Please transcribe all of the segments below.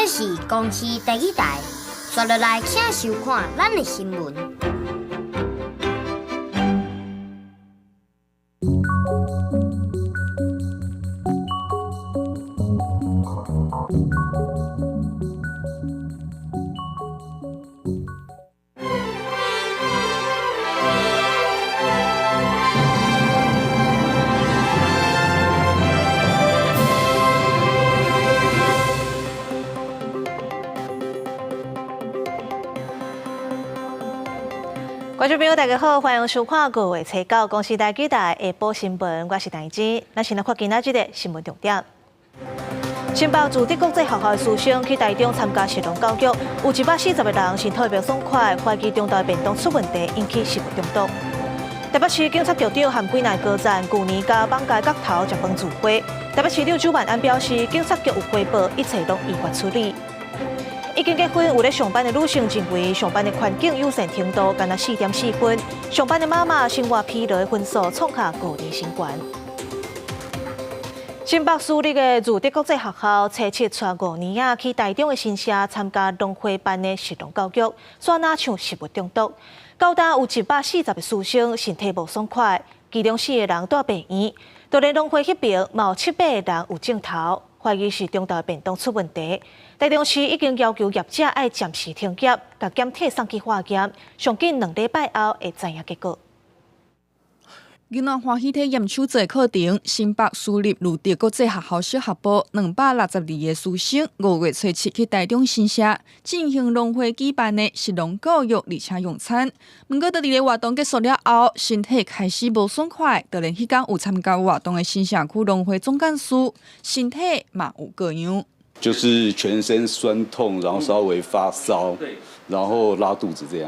這是公視第一台，紲落來請收看咱的新聞。觀眾朋友，大家好，歡迎收看五月初九公視台語台下晡新聞，我是陳芝。咱先來看今仔日的新聞重點。新北樹德國際學校的師生去台中參加食農教育，有140個人身體袂爽快，懷疑中晝便當出問題，引起食物中毒。台北市警察局長和幾內高層舊年佮網街角頭食飯聚會，台北市長蔣萬安表示，警察局有回報，一切攏依法處理。已經結婚有咧上班的女性認為上班的環境友善程度干焦4.4分，上班的媽媽生活疲勞的分數創下五年新高。新北市立的樹德國際學校，初七帶五年仔去台中的新社參加農會辦的食農教育，煞若像食物中毒，到今有140個師生身體無爽快，其中四個人蹛病院，就連農會彼邊嘛有七八個人有症頭。懷疑是中晝便當出問題，台中市已經要求業者愛暫時停業，共檢體送去化驗，上緊2禮拜後會知影結果。囡仔歡喜體驗手作課程，新北市立樹德國際學校小學部262個師生，5月初七去台中新社進行農會舉辦的食農教育，而且用餐。毋過，佇咧活動結束了後，身體開始無爽快，就連彼工有參加活動的新社區農會總幹事，身體嘛有過樣，就是全身痠痛，然後稍微發燒，然後拉肚子這樣，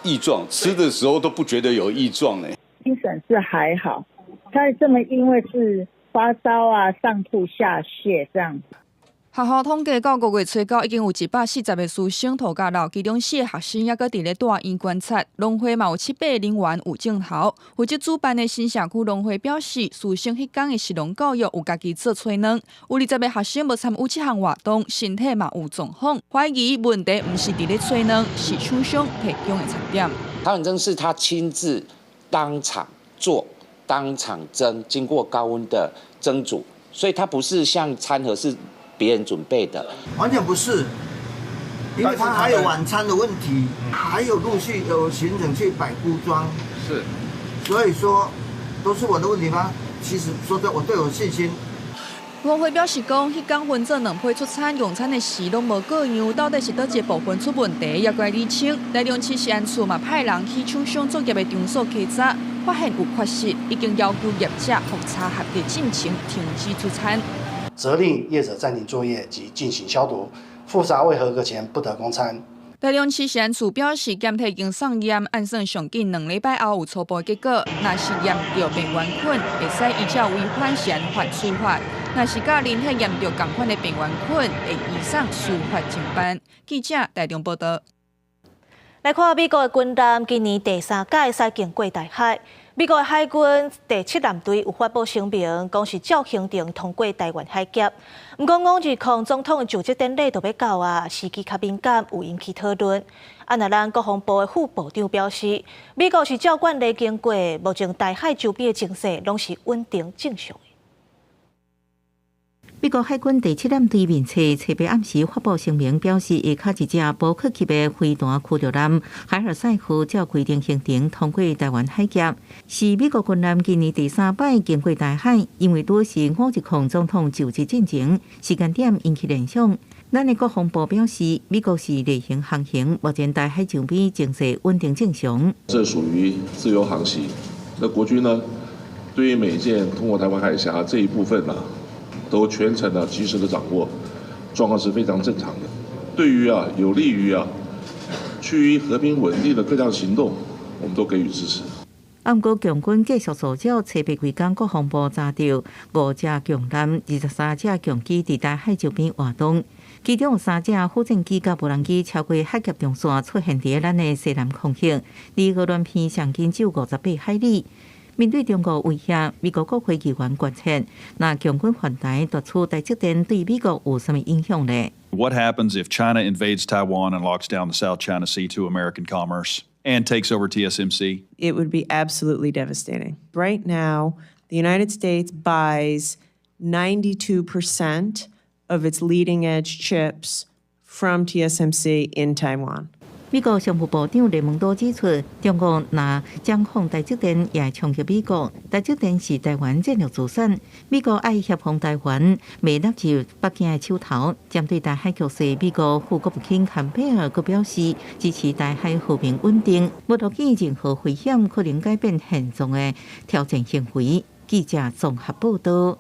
異狀，吃的時候都不覺得有異狀呢。精神是還好，他這麼因為是發燒啊、上吐下瀉這樣子。學校統計到5月初九，已經有140個師生吐甲漏，其中四個學生猶閣佇咧住院觀察。農會嘛有七八個人員有症頭。負責主辦的新社區農會表示，師生彼工的食農教育有家己做炊卵，有20個學生無參與這項活動，身體嘛有狀況，懷疑問題毋是佇咧炊卵，是廠商提供的餐點。陶遠蒸是他親自當場做，當場蒸，經過高溫的蒸煮，所以它不是像餐盒是別人準備的，完全不是，因為他還有晚餐的問題，還有陸續有行程去擺菇莊，是，所以說都是我的問題嗎？其實說真，我對我信心。農會表示講，彼工分做兩批出餐，用餐的時攏無過樣，到底是佗一個部分出問題，猶閣愛釐清。台中市食安處嘛派人去廠商作業的場所稽查，發現有缺失，已經要求業者復查合格進程，停止出餐。責令業者暫停作業及進行消毒，復查未合格前不得供餐。台中市食安處表示，檢體已經送驗，按算上緊2禮拜後有初步結果。若是驗著病原菌，會使依照違反食安法處罰；若是佮人體驗著仝款的病原菌，會移送司法偵辦。記者台中報導。來看美國的軍艦今年第三擺駛經過台海，美國的海軍第七艦隊有發布聲明，講是照行程通過台灣海峽。毋過520總統的就職典禮就欲到啊，時機較敏感，有引起討論。啊，若咱國防部的副部長表示，美國是照慣例經過，目前台海周邊的情勢攏是穩定正常的。美國海軍第七艦隊面冊初八暗時發布聲明，表示下跤一隻波克級的飛彈驅逐艦海爾賽號照規定行程通過台灣海峽，是美國軍艦今年第三擺經過台海。因為拄是510總統就職進前，時間點引起聯想。咱的國防部表示，美國是例行航行，目前台海周邊情勢穩定正常。這屬於自由航行。那國軍呢，對於每艦通過台灣海峽這一部分呢，都全程的及時的掌握，狀況是非常正常的。對於有利於趨於和平穩定的各項行動，我們都給予支持。毋過，共軍繼續騷擾，初八規工國防部查著五隻共艦、23隻共機佇台海周邊活動，其中有三隻副戰機佮無人機超過海峽中線出現佇咱的西南空域，離鵝鑾鼻上近只有58海里。面對中國威脅，美國國會議員關切，若共軍犯台奪取台積電對美國有啥物影響呢？ What happens if China invades Taiwan and locks down the South China Sea to American commerce and takes over TSMC? It would be absolutely devastating. Right now, the United States buys 92% of its leading edge chips from TSMC in Taiwan. 美國商務部長雷蒙多指出，中國若掌控台積電，也會衝擊美國。台積電是台灣戰略資產，美國愛協防台灣，袂納入北京的手頭。針對台海局勢，美國副國務卿坎貝爾閣表示支持台海和平穩定，無樂見任何危險可能改變現狀的挑戰行為。記者綜合報道。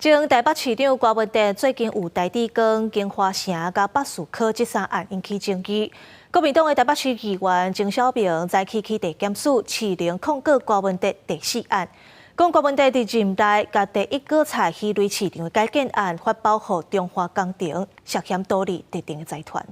前台北市長柯文哲最近有大智宮、京華城佮百事可這三案引起爭議。國民黨的台北市議員鍾小平早起去地檢署持聯控告柯文哲第四案，講柯文哲佇任內共第一果菜魚類市場的改建案發包予中華工程，涉嫌圖利特定的財團。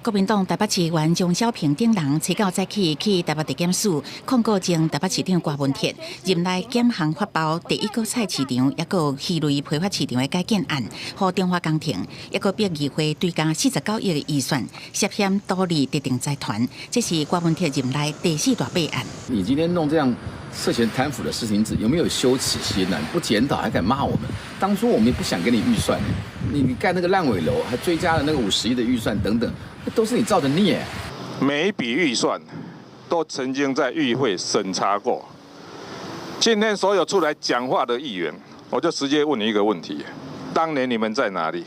國民黨台北市議員鍾小平等人，初九早起去台北地檢署控告前台北市長柯文哲任內減項發包第一果菜市場，抑閣魚類批發市場的改建案，予中華工程，抑閣逼議會追加49億的預算，涉嫌圖利特定財團，這是柯文哲任內第四大弊案。你今天弄這樣涉嫌貪腐的事情，有沒有羞恥心呢？不檢討還敢罵我們？當初我們也不想給你預算，你蓋那個爛尾樓，還追加了那個50億的預算等等，都是你造的孽。每一筆預算都曾經在議會審查過。今天所有出來講話的議員，我就直接問你一個問題：當年你們在哪裡？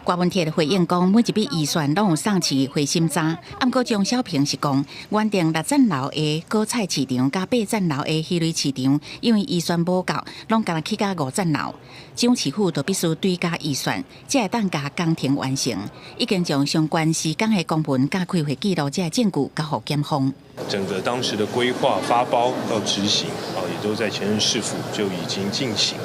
柯文哲的回應講，每一筆預算攏有送市議會審查。毋過鍾小平是講，原定六層樓的果菜市場佮八層樓的魚類市場，因為預算無夠，攏干焦起到五層樓，蔣市府就必須追加預算，才會當共工程完成。已經將相關施工的公文佮開會記錄這證據交予檢方。整個當時的規劃發包到執行啊，也都在前任市府就已經進行。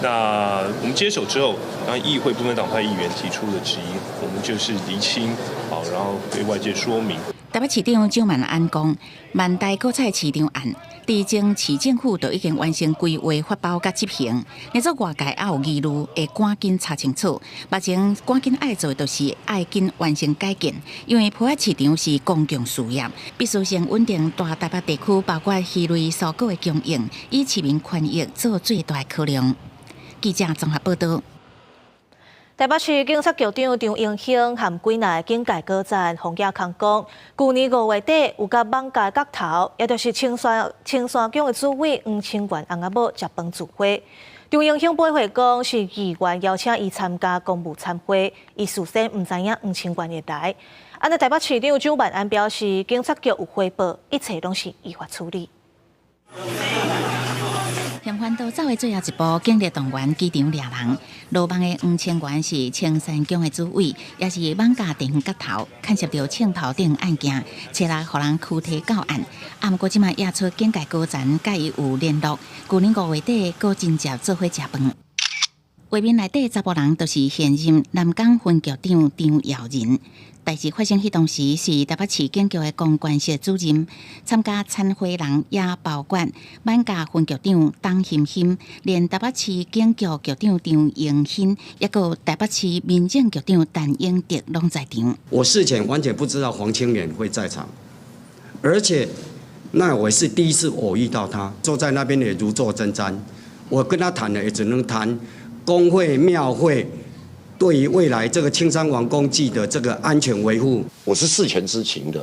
那我們接手之後，當議會不分黨派議員提出了質疑，我們就是釐清，好，然後對外界說明。台北市長蔣萬安講，萬大果菜市場案，佇前市政府就已經完成規劃發包佮執行，若做外界猶有疑慮，會趕緊查清楚。目前趕緊愛做的就是愛緊完成改建，因為批發市場是公共事業，必須先穩定大台北地區，包括魚類蔬果的供應，以市民權益做最大考量。記者綜合報道。台北市警察局長張榮興和幾若警界高層洪亞康講，舊年5月底有佮艋舺角頭，也就是青山宮的主委黃清源翁仔某食飯聚會。張榮興回憶講，是議員邀請伊參加公務餐會，伊事先毋知影黃清源會來。按呢台北市長蔣萬安表示，警察局有回報，一切攏是依法處理。嫌犯逃走的最後一步，警力動員機場掠人。落網的黃清源是青山宮的主委，也是艋舺地方角頭，牽涉著槍炮等案件，初六予人拘提到案。啊，毋過這擺驗出警界高層佮伊有聯絡。舊年5月底，閣真正做伙食飯。畫面內底查埔人就是現任南港分局長張耀仁。代誌發生彼當時，是台北市警局的公關室主任，參加餐會人也包括艋舺分局長董欣欣，連台北市警局局長張榮興，抑閣台北市民政局長陳永德攏在場。我事前完全不知道黃清源會在場，而且那我是第一次偶遇到他，坐在那邊也如坐針氈。我跟他談的也只能談公會廟會。對於未來這個青山王公祭的這個安全維護，我是事前知情的，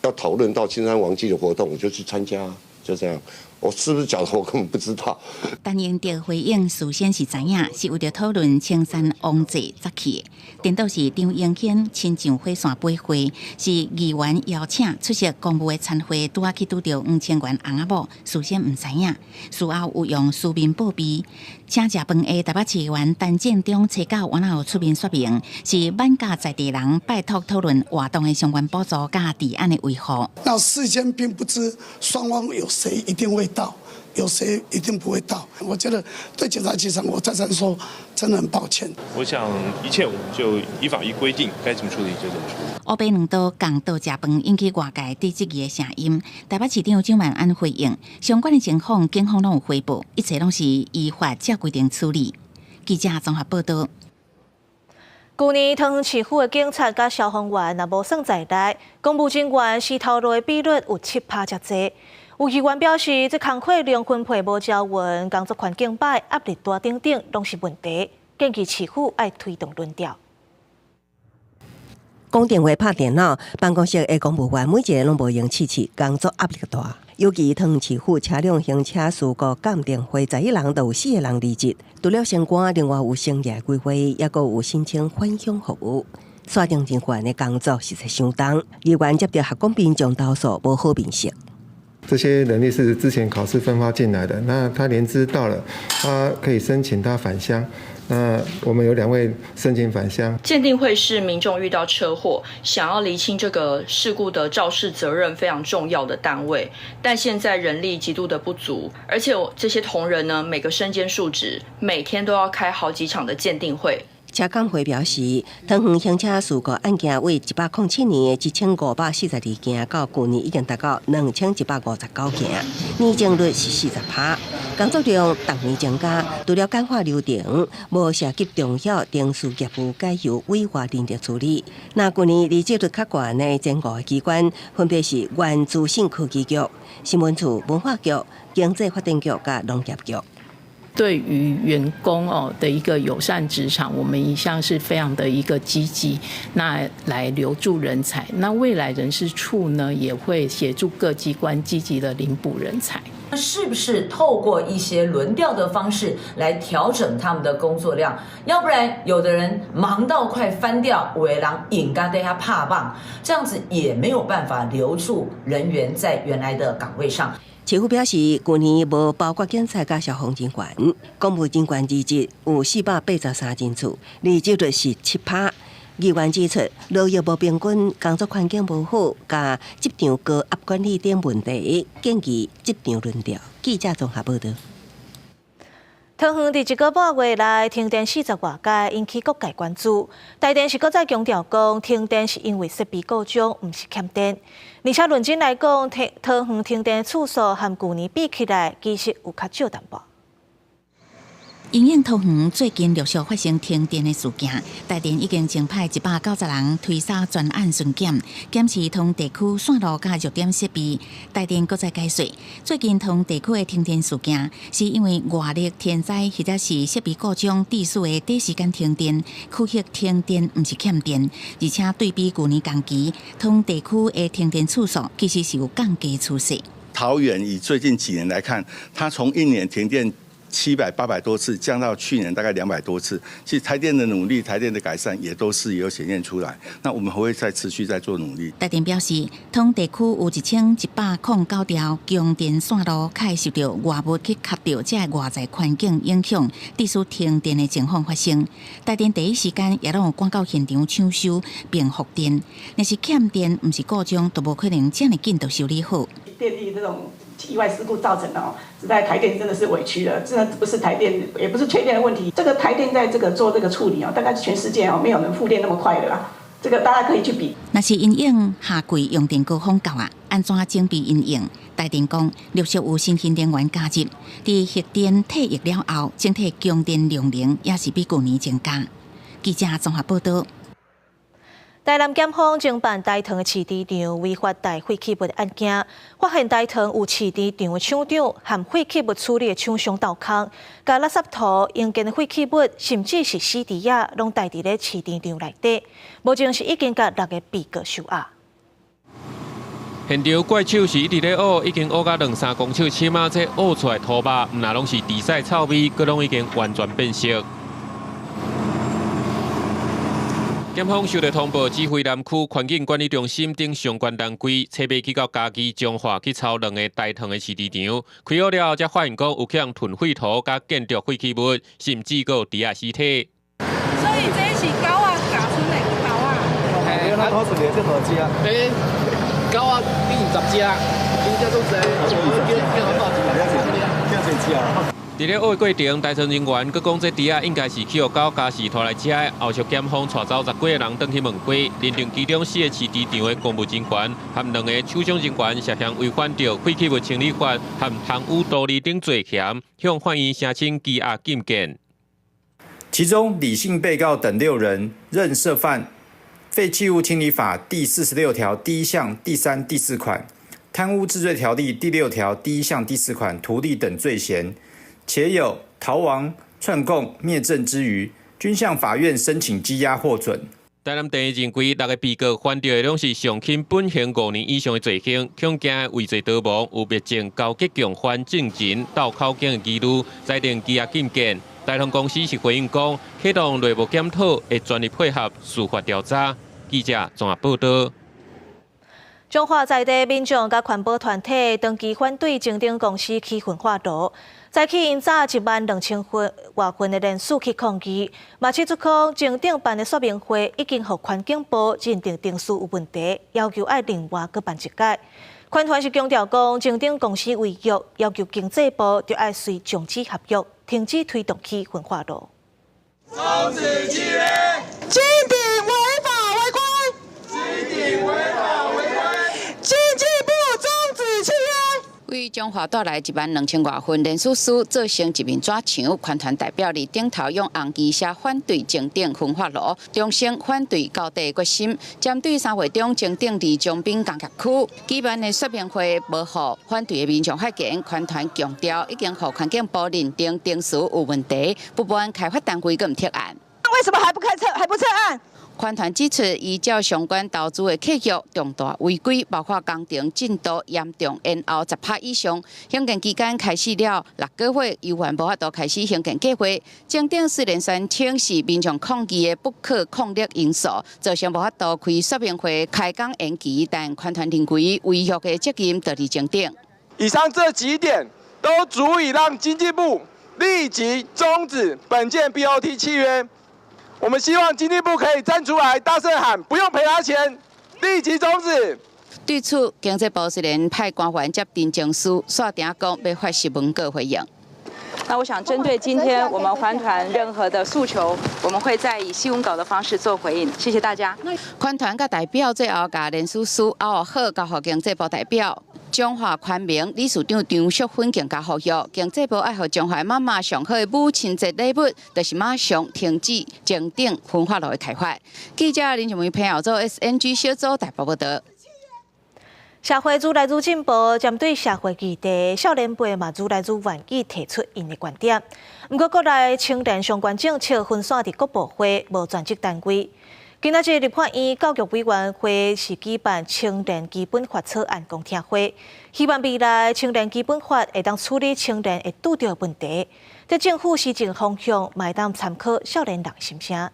要討論到青山王祭的活動，我就去參加，就這樣。我是不是講的，我根本不知道。陳英德回應事先是知影，是為著討論青山王祭才去的。顛倒是張榮興親上火線陪會，是議員邀請出席公務的餐會，拄仔去拄著黃清源翁仔某，事先毋知影，事後有用書面報備。請食飯的台北市議員陳建中初九原來有出面說明，是艋舺在地人拜託討論活動的相關補助佮治安的維護。那事先並不知雙方有誰一定會到，有誰一定不會到。我覺得對警察局長，我再三說，真的很抱歉。我想一切我們就依法依規定，該怎麼處理就怎麼處理。烏白兩道共倒食飯引起外界對質疑的聲音。台北市長蔣萬安回應，相關的情況警方攏有回報，一切攏是依法照規定處理。記者綜合報道。舊年桃園市府的警察佮消防員若無算在內，公務人員死頭路的比率有7%遮濟。有議員表示，這工課量分配無均勻，工作環境歹、壓力大等等，攏是問題。建議市府愛推動輪調。講電話、拍電腦，辦公室的公務員每一个攏無閒試試，工作壓力大。尤其桃園市府車輛行車事故鑑定會11人，就有四個人離職。除了升官，另外有生涯規劃，抑閣有申請返鄉服務。山頂人員的工作實在相當，議員接著合講民眾投訴無好面色。這些人力是之前考試分發進來的，那他年資到了，他可以申請他返鄉。那我們有兩位申請返鄉。鑑定會是民眾遇到車禍，想要釐清這個事故的肇事責任非常重要的單位，但現在人力極度的不足，而且這些同仁呢，每個身兼數職，每天都要開好幾場的鑑定會。車檢會表示，桃園行車事故案件為107年的1542件，到舊年已經達到2159件，年增率是40%。工作量逐年增加，除了簡化流程，無涉及重要程序業務，改由委外人力處理。那舊年離職率較懸的前五个機關，分別是原資訊科技局、新聞處、文化局、經濟發展局佮農業局。對於員工哦的一個友善職場，我們一向是非常的一個積極，那來留住人才。那未來人事處呢，也會協助各機關積極的凜補人才。是不是透過一些輪調的方式來調整他們的工作量？要不然，有的人忙到快翻掉，有的人應該對他怕棒，這樣子也沒有辦法留住人員在原來的崗位上。市府表示，舊年無包括警察佮消防人員，公務人員離職有483人次，離職率是7%。議員指出，勞役無平均，工作環境無好，佮職場高壓管理等問題，建議職場輪調。記者綜合報道。桃園佇一個半月內停電40外工，引起各界關注。台電是閣再強調講，停電是因為設備故障，毋是欠電。而且論真來講，桃園停電次數和舊年比起來，其實有較少淡薄。因應桃園最近陸續發生停電的事件，台電已經增派190人推捒專案巡檢，檢視桃園地區線路佮弱點設備。台電閣再解說，最近桃園地區的停電事件，是因為外力天災或者是設備故障致使的短時間停電，區域停電毋是欠電，而且對比舊年同期，桃園地區的停電次數其實是有降低趨勢。桃園以最近幾年來看，它從一年停電700、800多次，降到去年大概200多次。其實台電的努力、台電的改善也都是有顯現出來。那我們還會再持續再做努力。台電表示，桃園地區有1109條供電線路，較會受著外物去卡著，這个外在環境影響，致使停電的情況發生。台電第一時間也攏有趕到現場搶修並復電。若是欠電，毋是故障，都無可能遮爾緊就修理好。電力這種意外事故造成的哦，實在台電真的是委屈了，真的不是台電，也不是缺電的問題。這個台電在這個做這個處理哦，大概全世界哦，沒有人復電那麼快的啦。這個大家可以去比。若是因應夏季用電高峰到啊，按怎準備因應？台電講，陸續有新興電源加入，佇核電退役了後，整體供電量能也是比舊年增加。記者綜合報道。台南檢方偵辦大同的飼豬場違法帶廢棄物的案件，發現大同有飼豬場的廠長和廢棄物處理的廠商鬥空，共垃圾塗、營建的廢棄物，甚至是死豬仔，攏帶佇咧飼豬場內底。目前是已經共六個被告收押。現場怪手是一直咧挖，已經挖到兩三公尺深啊！這挖出來土肉，毋但攏是豬屎臭味，閣攏已經完全變色。檢方收到通報，指揮南區環境管理中心等相關單位，冊欲去到嘉義彰化去抄兩個大同的飼豬場，開挖了後，才發現講有去予囤廢土、佮建築廢棄物，甚至閣有豬仔屍體。所以這是狗仔咬出來的狗仔。嘿，那土出來這何只啊？欸，狗仔變10隻，真正足濟，叫叫環保局來。濟隻。佇咧挖過程，台糖人員閣講這豬仔應該是去予狗家飼拖來食的。後續檢方帶走十幾個人轉去問話，認定其中四个飼豬場的公務人員和兩个首長人員涉嫌違反著廢棄物清理法和貪污圖利等罪嫌，向法院申請羈押禁見。其中李姓被告等六人認涉犯廢棄物清理法第46條第一項第三、第四款、貪污治罪條例第6條第一項第四款圖利等罪嫌。且有逃亡、串供、滅證之虞，均向法院申請羈押獲准。台南地院認為，六个被告犯著的攏是上輕本刑5年以上的罪行，恐驚畏罪逃亡，有滅證勾結共犯證人鬥口供的疑慮，裁定羈押禁見。台糖公司是回應講，啟動內部檢討，會全力配合司法調查。記者綜合報導。彰化在地民眾佮環保團體長期反對前鎮公司起焚化爐，早起𪜶早1萬2000份外份的聯署去抗議，嘛指出講前鎮辦的說明會已經予環境部認定程序有問題，要求愛另外閣辦一擺。環團是強調講，前鎮公司違約，要求經濟部著愛隨終止合約，停止推動起焚化爐。終止契約，前鎮違法違規，前鎮違法違規，經濟部終止契約。為彰化帶來1萬2千外份聯署書，做成一面紙牆，環團代表佇頂頭用紅旗寫反對前鎮焚化爐，中聲反對到底決心。針對3月中前鎮佇彰濱工業區舉辦的說明會，無予反對的民眾發言，環團強調已經予環境部認定程序有問題，不滿開發單位閣毋撤案。為什麼還不開撤？還不撤案？環團指出，依照相關投資的契約重大違規，包括工程進度嚴重延後10%以上，興建期間開始了6個月，猶原無法度開始興建計劃。前鎮雖然宣稱是民眾抗議的不可抗力因素，造成無法度開說明會開工延期，但環團認為違約的責任就佇前鎮。以上這幾點都足以讓經濟部立即終止本件 BOT 契約。我們希望經濟部可以站出來，大聲喊，不用賠他錢，立即終止。對此，經濟部雖然派官員接陳情書，煞定講欲發新聞稿回應。那我想針對今天我們環團任何的訴求，我們會再以新聞稿的方式做回應。謝謝大家。環團佮代表最後共聯署書拗好交予經濟部代表。彰化寬明理事長張淑芬更加呼籲，經濟部愛予彰化媽媽上好的母親節禮物，就是馬上停止前鎮焚化爐的開發。記者林靜梅朋友做 SNG 小組台北報導。社會愈來愈進步，針對社會議題，少年輩嘛愈來愈願意提出𪜶的觀點。毋過國內青年相關政策分散佇各部會，無專職單位。今仔日立法院教育委員會是舉辦青年基本法草案公聽會，希望未來青年基本法會當處理青年會拄著的問題，佇政府施政方向，嘛會當參考少年人心聲。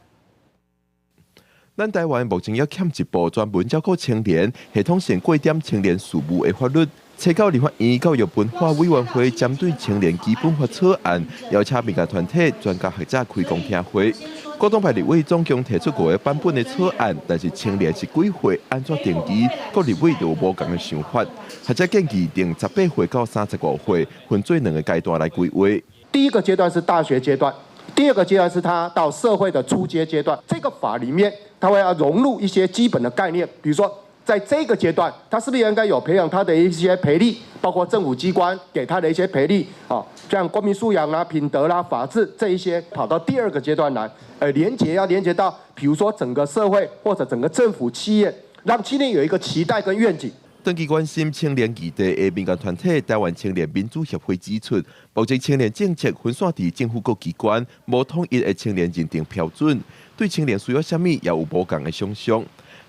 咱台灣目前猶欠一部專門照顧青年、系統性規定青年事務的法律。初九立法院教育文化委員會針對青年基本法草案，邀請民間團體、專家學者開公聽會。各黨派立委總共提出五個版本的草案，但是青年是幾歲、按怎定義，各立委都有無仝的想法。學者建議定18歲到35歲，分做兩個階段來規劃。第一個階段是大學階段，第二個階段是他到社會的初階階段。這個法裡面，他會要融入一些基本的概念，比如說，在這個階段，他是不是應該有培養他的一些培力，包括政府機關給他的一些培力啊，像國民素養啦、品德啦、法治這一些，跑到第二個階段來，連結要連結到，比如說整個社會或者整個政府企業，讓青年有一個期待跟願景。長期關心青年議題的民間團體台灣青年民主協會指出，目前青年政策分散佇政府各機關，無統一的青年認定標準，對青年需要啥物也有無仝的想像。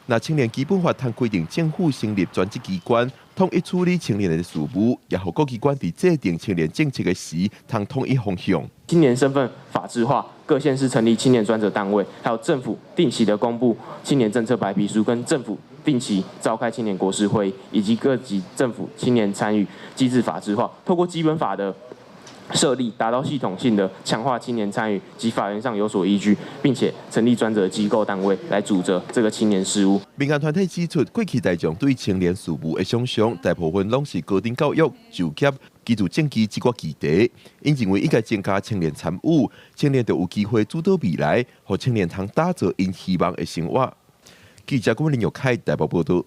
若青年基本法通規定政府成立專職機關，統一處理青年的事務，也予各機關佇制定青年政策的時，通統一方向。青年身份法制化，各縣市成立青年專責單位，還有政府定期的公布青年政策白皮書，跟政府定期召開青年國是會議，以及各級政府青年參與機制法制化，透過基本法的設立，達到系統性的強化青年參與及法源上有所依據，並且成立專責機構單位來主責這個青年事務。民間團體指出，過去大眾對青年事務的想像，大部分攏是高等教育、就業、基礎政治這個議題，𪜶認為應該增加青年參與，青年就有機會主導未來，予青年通打造𪜶希望的生活。記者郭林玉凱台北報道。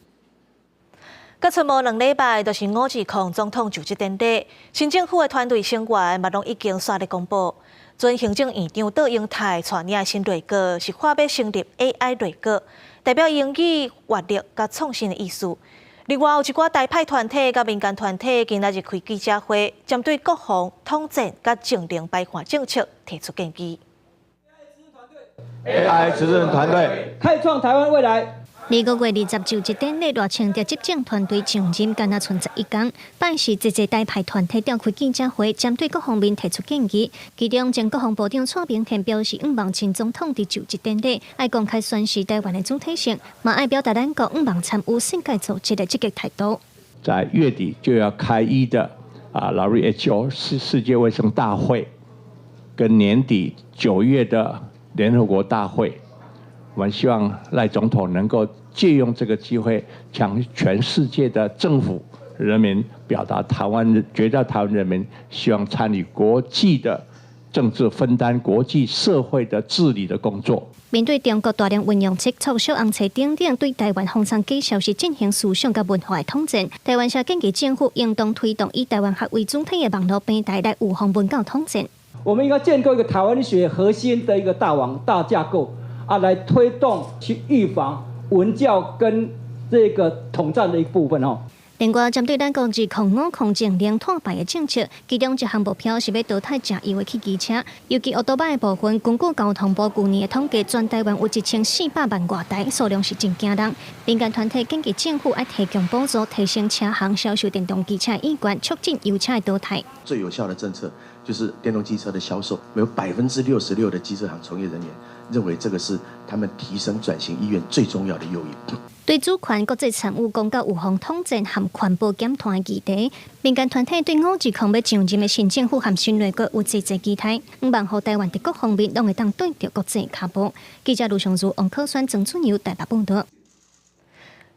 閣賰無2禮拜，就是520總統就職典禮，新政府的團隊成員嘛攏已經煞咧公布。前行政院長卓榮泰帶領的新內閣是話欲成立 AI 內閣，代表英語活力佮創新的意思。另外有一寡台派團體佮民間團體今仔日開記者會，針對國防、統戰佮淨零排放政策提出建議。 AI 執政團隊開創台灣未來。2個月20就職典禮，賴清德執政團隊上任，敢若賰11工，拜四濟濟台派團體召開記者會，針對各方面提出建議。其中，前國防部長蔡明憲表示，向望前總統佇就職典禮愛公開宣示台灣的主體性，嘛愛表達咱國向望參與世界組織的積極態度。在月底就要開議的WHO 世界衛生大會，跟年底9月的聯合國大會，我們希望賴總統能夠借用這個機會，向全世界的政府人民表達台灣覺得台灣人民希望參與國際的政治，分擔國際社會的治理的工作。面對中國大量運用測速小紅車等等對台灣封鎖假消息進行思想佮文化的統戰，台灣社建議政府應當推動以台灣學為主體的網路平台來預防文教統戰。我們應該建構一個台灣學核心的一個大網大架構啊，來推動去預防文教跟這個統戰的一部分哦。另外，針對咱國2050淨零碳排的政策，其中一項目標是欲淘汰食油的汽機車，尤其歐多巴的部分，根據交通部舊年的統計，全台灣有1400萬外台，數量是真驚人。民間團體建議政府愛提供補助，提升車行銷售電動機車的意願，促進油車的淘汰。最有效的政策就是電動機車的銷售，有66%的機車行從業人員認為這個是他們提升轉型意願最重要的誘因。對主權國際參與公告預防統戰和環保減碳的議題，民間團體對520欲上任的新政府和新內閣有濟濟期待，向望予台灣佇各方面攏會當對著國際跤步。記者盧尚如、王可宣、曾春友台北報道。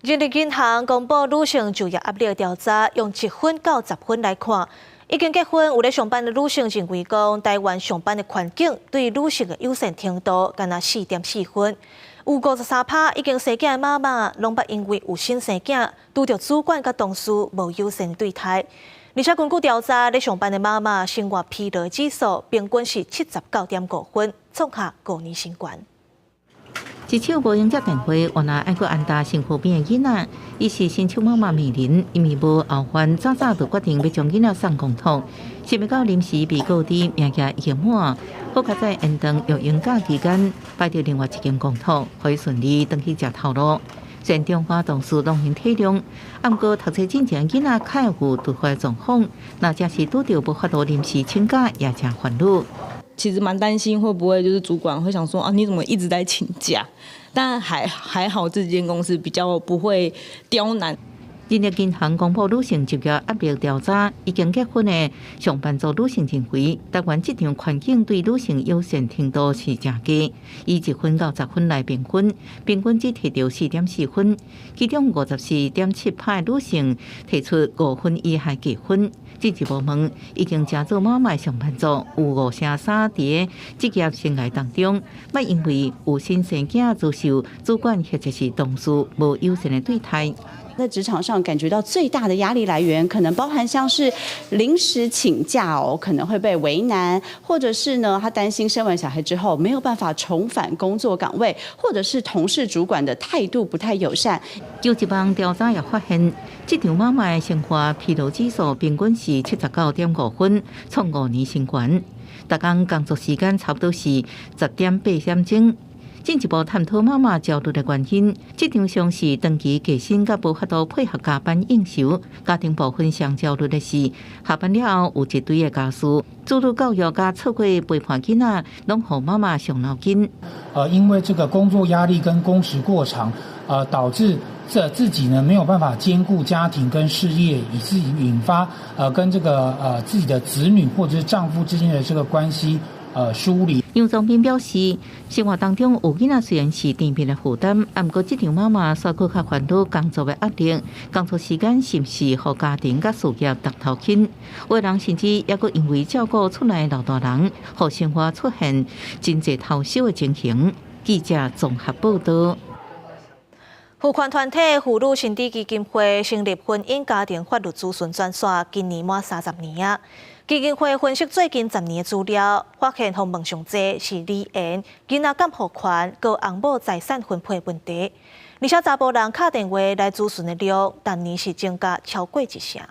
人力銀行公布女性就業壓力調查，用1分到10分來看，已經結婚有咧上班的女性認為講，台灣上班的環境對女性的友善程度，干焦4.4分。有53%已經生囝的媽媽，攏捌因為有心生囝，拄著主管佮同事無友善對待。而且根據調查，咧上班的媽媽生活疲勞指數平均是79.5分，創下5年新高。一手無閒接電話，原來愛閣安搭身軀邊的囡仔。伊是新手媽媽美玲，因為無後患，早早就決定欲將囡仔送公托。想袂到臨時被告知名額已經滿，好佳哉延長育嬰假期間，排著另外一間公托，予伊順利轉去食頭路。雖然中華同事攏會體諒，毋過讀冊進前囡仔較會有突發狀況，若真是拄著無法度臨時請假，也誠煩惱。其實蠻擔心會不會就是主管會想說啊，你怎麼一直在請假？但還好，這間公司比較不會刁難。人力銀行公布女性就業壓力調查，已經結婚的上班族女性認為，台灣職場環境對女性友善程度是誠低，以1分到10分來評分，平均只提著4.4分，其中54.7%女性提出5分以下低分。進一步問，已經成做媽媽上班族有53%佇職業生涯當中，捌因為有新生囝遭受主管或者是同事無友善的對待。在職場上感覺到最大的壓力來源，可能包含像是臨時請假哦，可能會被為難，或者是呢，他擔心生完小孩之後沒有辦法重返工作崗位，或者是同事主管的態度不太友善。有一項調查也發現，職場媽媽的生活疲勞指數平均是79.5分，創5年新高。逐工工作時間差不多是10.8點鐘。進一步探討媽媽焦慮的原因，職場上是長期加薪佮無法度配合加班應酬，家庭部分上焦慮的是下班了後有一堆的家事，子女教育佮錯過陪伴囡仔，攏予媽媽傷腦筋。因為這個工作壓力跟工時過長，導致這自己呢沒有辦法兼顧家庭跟事業，以致引發跟這個自己的子女或者是丈夫之間的這個關係梳理。楊宗斌表示，生活當中有囡仔雖然是甜蜜的負擔，啊，毋過這場媽媽煞閣較煩惱工作的壓力，工作時間是毋是予家庭佮事業當頭輕？有的人甚至猶閣因為照顧厝內老大人，予生活出現真濟頭燒的情形。記者綜合報導。婦權團體婦女新知基金會成立婚姻家庭法律諮詢專線，今年滿30年啊。基金會分析最近10年的資料，發現訪問上濟是離緣、囡仔監護權、佮翁某財產分配問題，而且查埔人敲電話來諮詢的量，逐年是增加超過一成。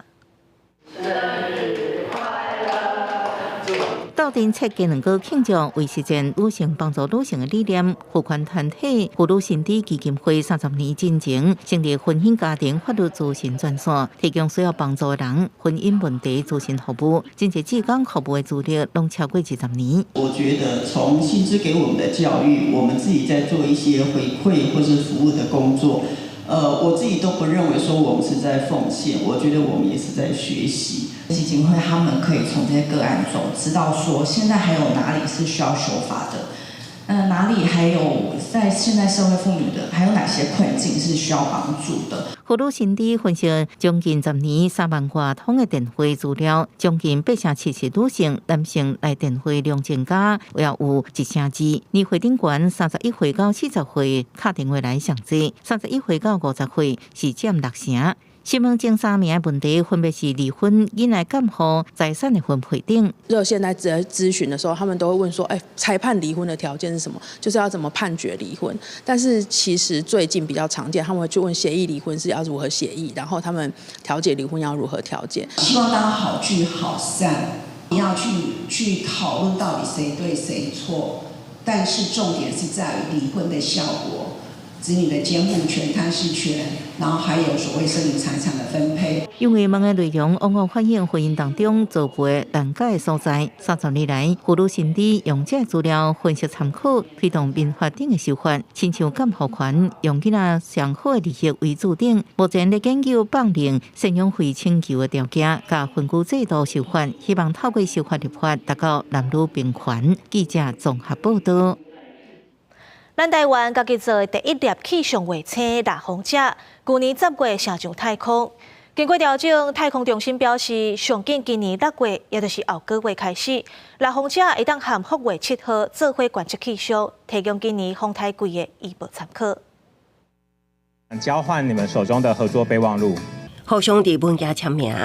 鬥陣設計兩個慶祝，為實踐女性幫助女性的理念，婦權團體婦女新知基金會30年進前成立婚姻家庭法律諮詢專線，提供需要幫助的人婚姻問題諮詢服務。真濟志工服務的資歷攏超過20年。我覺得從新知給我們的教育，我們自己在做一些回饋或是服務的工作，我自己都不認為說我們是在奉獻，我覺得我們也是在學習。基金會他們可以從這些個案中知道說，現在還有哪裡是需要修法的，哪裡還有在現在社會婦女的，還有哪些困境是需要幫助的。婦女新知分析將近10年3萬外通的電話資料，將近8.77%女性、男性來電話量增加，也有1.2%。年歲頂懸31歲到40歲敲電話來上濟，31歲到50歲是佔6成。新聞前三名的問題分別是離婚、囡仔監護、財產的分配等。熱線在諮詢的時候，他們都會問說：欸，裁判離婚的條件是什麼？就是要怎麼判決離婚？但是其實最近比較常見，他們會去問協議離婚是要如何協議，然後他們調解離婚要如何調解。希望大家好聚好散，你要去討論到底誰對誰錯，但是重點是在於離婚的效果。子女的監護權、探視權，然後還有所謂剩餘財產的分配。因為問的內容往往反映婚姻當中造成難解的所在。30年來，婦女新知用這資料分析參考，推動民法典的修法，親像監護權，用囡仔上好的利益為主點。目前咧研究放任贍養費請求的條件，佮分居制度修法，希望透過修法立法達到男女平權。記者綜合報導。咱台灣家己做的第一粒氣象衛星獵風者，舊年10月射上太空。經過調整，太空中心表示，上緊今年6月，也就是後個月開始，獵風者會當和福衛7號做伙觀測氣象，提供今年風台季的預報參考。交換你們手中的合作備忘錄。互相佇文件簽名。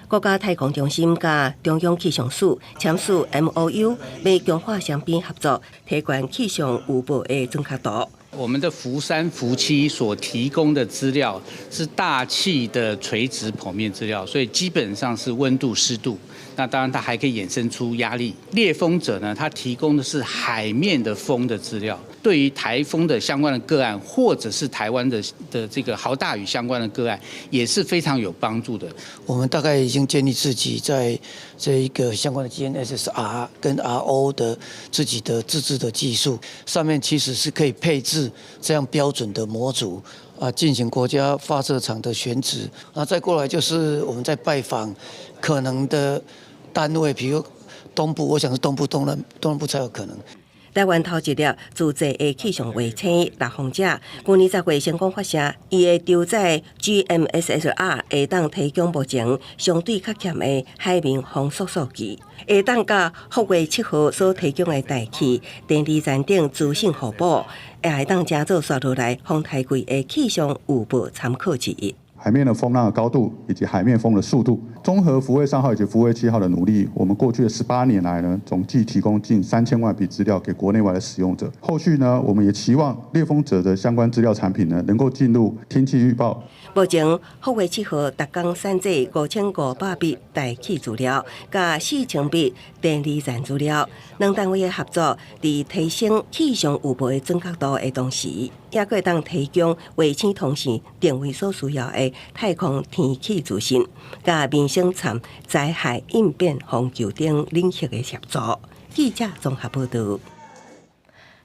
國家太空中心佮中央氣象署簽署 MOU，欲強化雙邊合作，提懸氣象預報的準確度。我們的福三、福七所提供的資料是大氣的垂直剖面資料，所以基本上是溫度、濕度。那當然，它還可以衍生出壓力。獵風者呢，它提供的是海面的風的資料，對於颱風的相關的個案，或者是台灣的這個豪大雨相關的個案，也是非常有幫助的。我們大概已經建立自己在這一個相關的 GNSS-R 跟 RO 的自己的自製的技術，上面其實是可以配置這樣標準的模組啊，進行國家發射場的選址。那再過來就是我們在拜訪可能的單位，比如東部，我想是東部、東南部才有可能。台灣頭一粒自製的氣象衛星獵風者，舊年10月成功發射，伊的搭載 GMSS-R 會當提供目前相對較欠的海面風速數據，會當佮福衛7號所提供的大氣、電離層等資訊互補，也會當成做紲落來風台季的氣象預報參考之一。海面的風浪的高度以及海面風的速度，綜合福衛3號以及福衛7號的努力，我們過去的18年來呢，總計提供近3000萬筆資料給國內外的使用者。後續呢，我們也期望獵風者的相關資料產品呢，能夠進入天氣預報。目前福衛7號逐工產製5500筆大氣資料，佮4000筆電離層資料，兩單位的合作，佇提升氣象預報的準確度的同時，也閣會當提供衛星通信定位所需要的太空天氣資訊，佮民生參災害應變防救等領域的協助。記者綜合報導。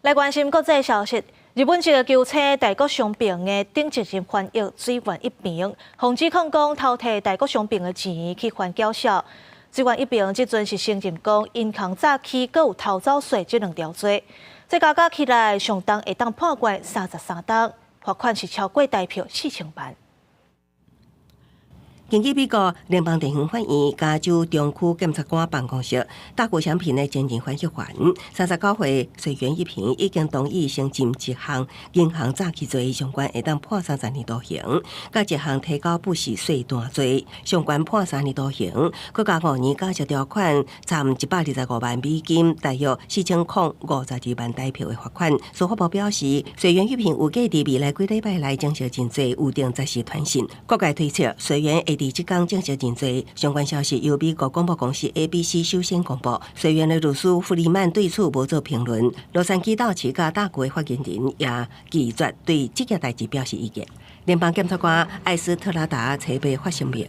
來關心國際消息，日本一个球星大谷翔平的頂責任翻譯水原一平，予指控講偷提大谷翔平的錢去還繳稅。水原一平這陣是承認講銀行詐欺閣有偷走稅這兩條罪，這加加起來上重會當判關33冬，罰款是超過台票4000萬。根據美國聯邦地方法院加州中區檢察官辦公室，大谷翔平的前任分析員，39歲穗原一平已經同意承認一項銀行詐欺罪，上懸會當判30年徒刑；佮一項提交不實稅單罪，上懸判3年徒刑，閣加5年假釋條款，參125萬美金，大約4052萬台票的罰款。司法部表示，穗原一平預計佇未來幾禮拜內正式認罪，預定十時傳訊。各界推測，穗原會佇這工正式認罪。相關消息由美國廣播公司 ABC 首先公布。穗原的律師弗里曼對此無做評論。洛杉磯道奇佮大谷的發言人也拒絕對這件代誌表示意見。聯邦檢察官艾斯特拉達初八發聲明，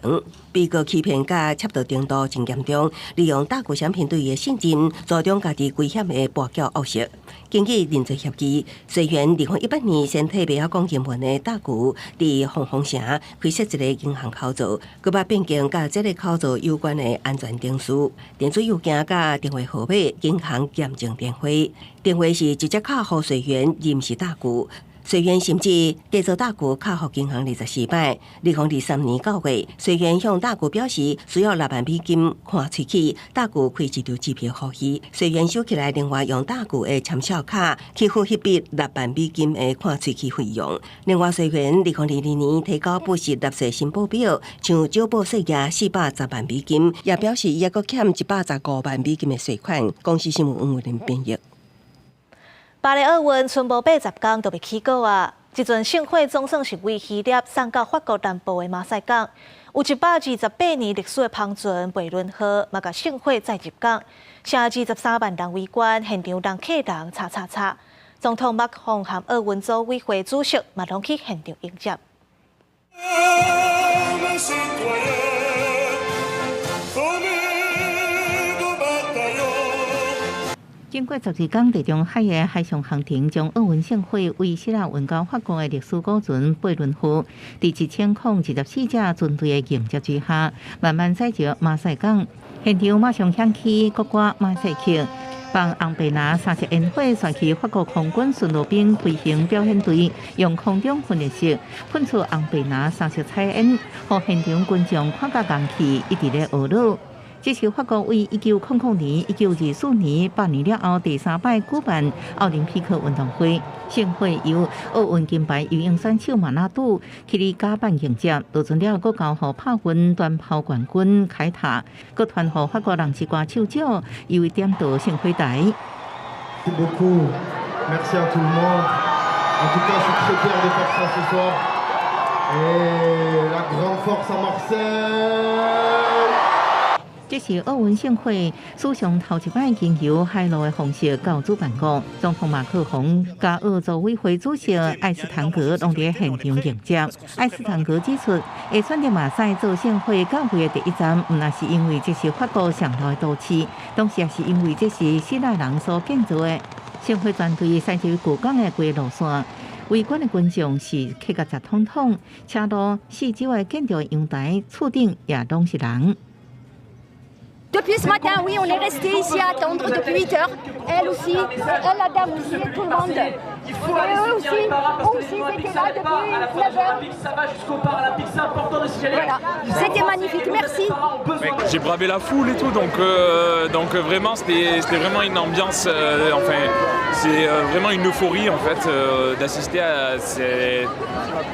被告欺騙佮竊盜程度真嚴重，利用大谷翔平對伊的信任，助長家己危險的跛腳惡習。根據認罪協議，穗原2018年先替袂曉講英文的大谷佇鳳凰城開設一個銀行口座，閣捌變更佮這個口座有關的安全程序、電子郵件佮電話號碼、銀行驗證電話，電話是直接敲予穗原，而毋是大谷。穗原甚至假做大谷敲予銀行24擺。2023年9月，穗原向大谷表示需要6萬美金看喙齒，大谷開一張支票予伊。穗原收起來，另外用大谷的簽帳卡去付彼筆六萬美金的看喙齒費用。另外，穗原2022年提交不實納稅申報表，像少報稅額410萬美金，也表示伊猶閣欠115萬美金的稅款。公視新聞黃慧玲編譯。巴黎奧運賰無80工就欲起鼓啊！這陣聖火總算是為希臘送到法國南部的馬賽港，有128年歷史的帆船貝倫號，嘛共聖火載入港，成23萬人圍觀，現場人客人叉叉叉。總統馬克宏和奧運組委會主席嘛攏去現場迎接。經過12工，地中海的海上航程，將奧運聖火為希臘運到法國的歷史古船貝倫號，佇1024隻船隊的迎接之下，慢慢載入馬賽港。現場馬上響起國歌馬賽曲，放紅白藍三色煙火，旋起法國空軍巡邏兵飛行表演隊用空中噴熱式噴出紅白藍三色彩煙，予現場觀眾看甲戇去，一直咧學咾。這是法國為1900年、1924年8年了後第三擺舉辦奧林匹克運動會。盛會由奧運金牌游泳選手馬納杜去佇甲板迎接，落船了閣交予帕運短跑冠軍凱塔，閣傳予法國人之歌手獎，伊為點著聖火台。 Merci à tout le monde. En tout cas, je suis très fier de faire ça ce soir. Et la grande force à Marseille. 這是奧運盛會史上頭一擺經由海陸的方式到主辦國，總統馬克宏佮奧組委會主席艾斯坦格攏佇現場迎接。艾斯坦格指出，會選擇馬賽做聖火到位的第一站，毋但是因為這是法國上老的都市，同時也是因為這是希臘人所建造的。聖火團隊駛入舊港的規路線，圍觀的觀眾是客甲雜統統，車路四周的建築陽台、厝頂也攏是人。 Depuis ce matin, oui, on est resté ici à attendre depuis 8 heures. Elle aussi, elle, la dame aussi, tout le monde. Et eux aussi, eux aussi, ils étaient là depuis 9 heures. Voilà, c'était magnifique, merci. J'ai bravé la foule et tout, donc vraiment c'était vraiment une ambiance, enfin c'est vraiment une euphorie en fait d'assister à ces,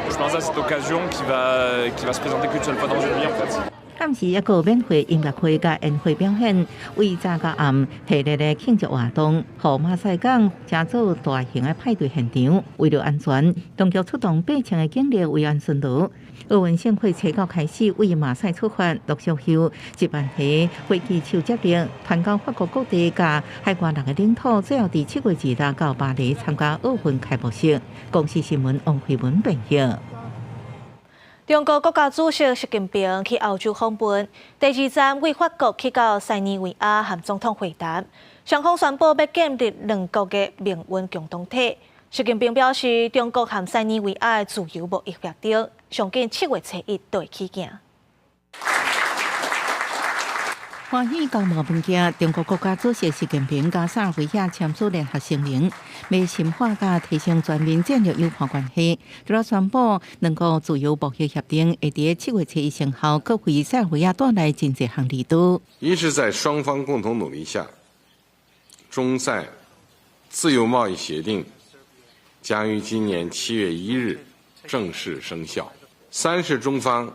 je pense à cette occasion qui va se présenter qu'une seule fois dans une vie en fait. 暗時猶閣有免費音樂會佮煙火表演，為早到暗系列的慶祝活動，予馬賽港成做大型的派對現場。為了安全，當局出動8000個警力維安巡邏。奧運盛會初九開始為馬賽出發，陸續有1萬個火炬手接力，傳到法國各地佮海外六個領土，最後佇7月2日到巴黎參加奧運開幕式。公視新聞王慧文編譯。中國國家主席習近平去歐洲訪問，第二站為法國去到塞爾維亞和總統會談，雙方宣布欲建立兩國的命運共同體。習近平表示，中國和塞爾維亞的自由貿易協定，上緊7月初一就會起行。歡喜交無物件，中國國家主席習近平佮塞爾維亞簽署聯合聲明，欲深化佮提升全面戰略夥伴關係。除了宣布兩國自由貿易協定會佇7月7日生效，閣為塞爾維亞帶來真濟項利多。一是在雙方共同努力下，中塞自由貿易協定將於今年7月1日正式生效。三是中方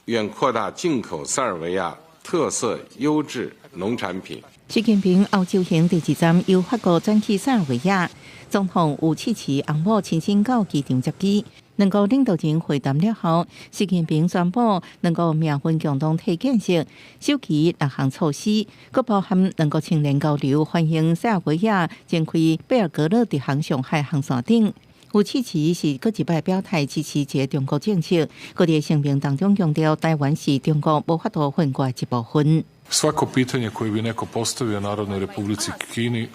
願擴大進口塞爾維亞特色優質農產品。習近平歐洲行第二站由法國轉去塞爾維亞，總統武契奇翁某親身到機場接機。兩國領導人會談了後，習近平宣布兩國命運共同體建設，首期六項措施，閣包含兩國青年交流，歡迎塞爾維亞展開貝爾格勒直航上海航線等。武契奇是閣一擺表態支持一個中國政策，閣佇聲明當中強調，台灣是中國無法度分割的一部分。 Svako pitanje koje bi neko postavio Narodnoj Republici Kini